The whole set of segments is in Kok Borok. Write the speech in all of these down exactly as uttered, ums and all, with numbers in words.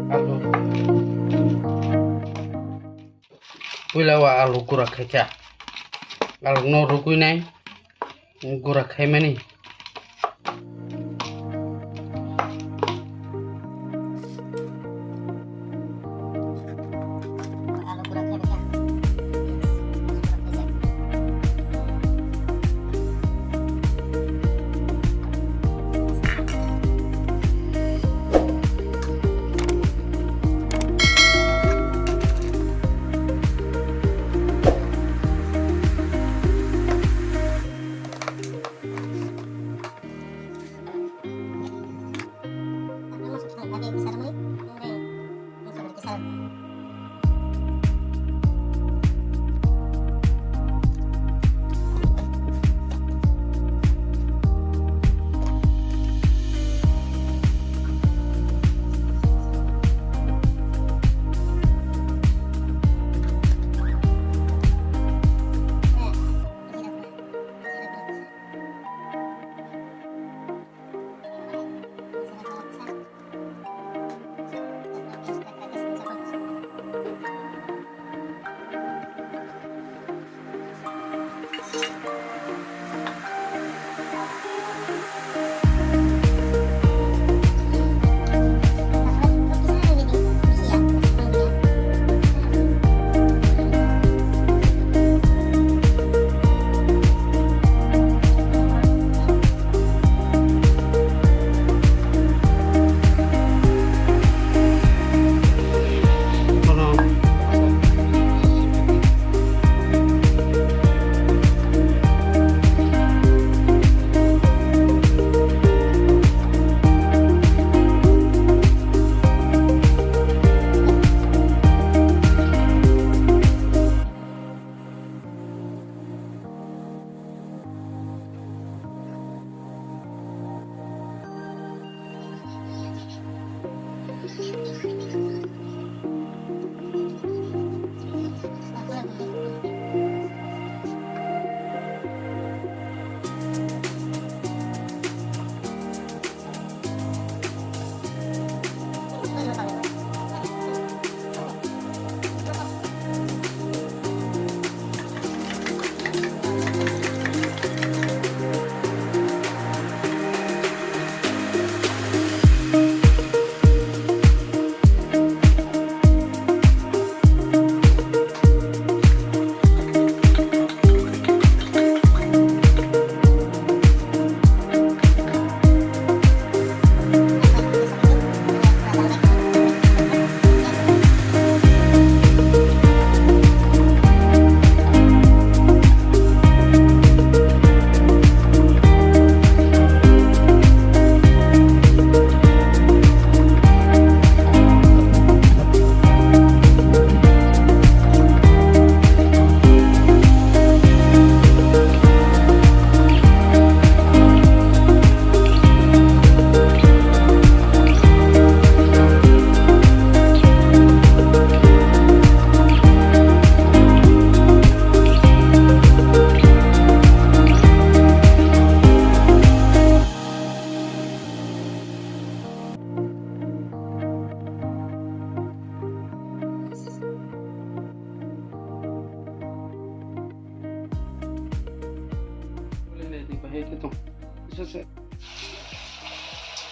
Alu. Puila o alu gura khaikha. Alu no rugwi nai gura khaimani.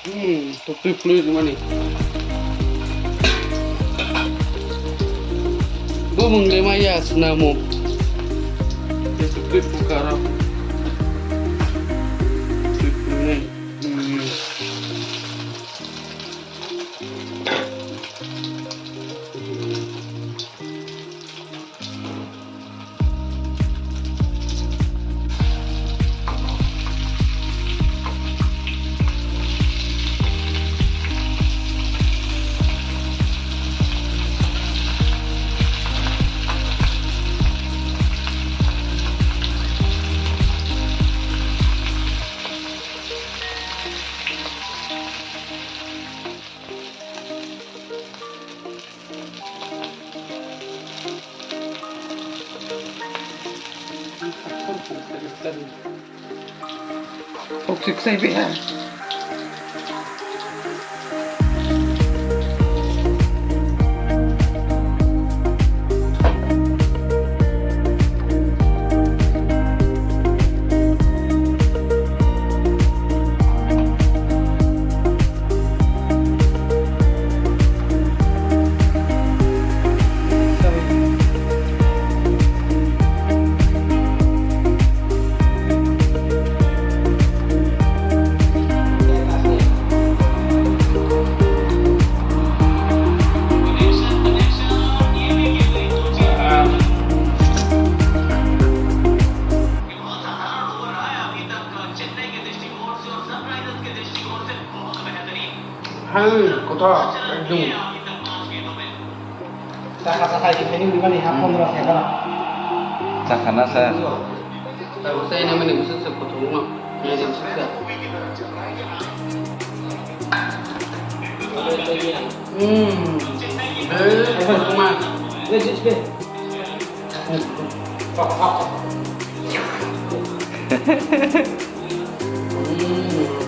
Hmm, to twi plwi mani. Bo mung le maya sna mo. To twi pukara. Twi plwi. Hmm. Toxic sai biha. Kotor, ekdom. Chakha, chakha, iki thani uri mani ha, pondro khe gana. Chakha na sa? Tabuk chai na mani bwswk se kotor no. Mani bwswk se. Hmm. Eh, kotor ma. Hmm.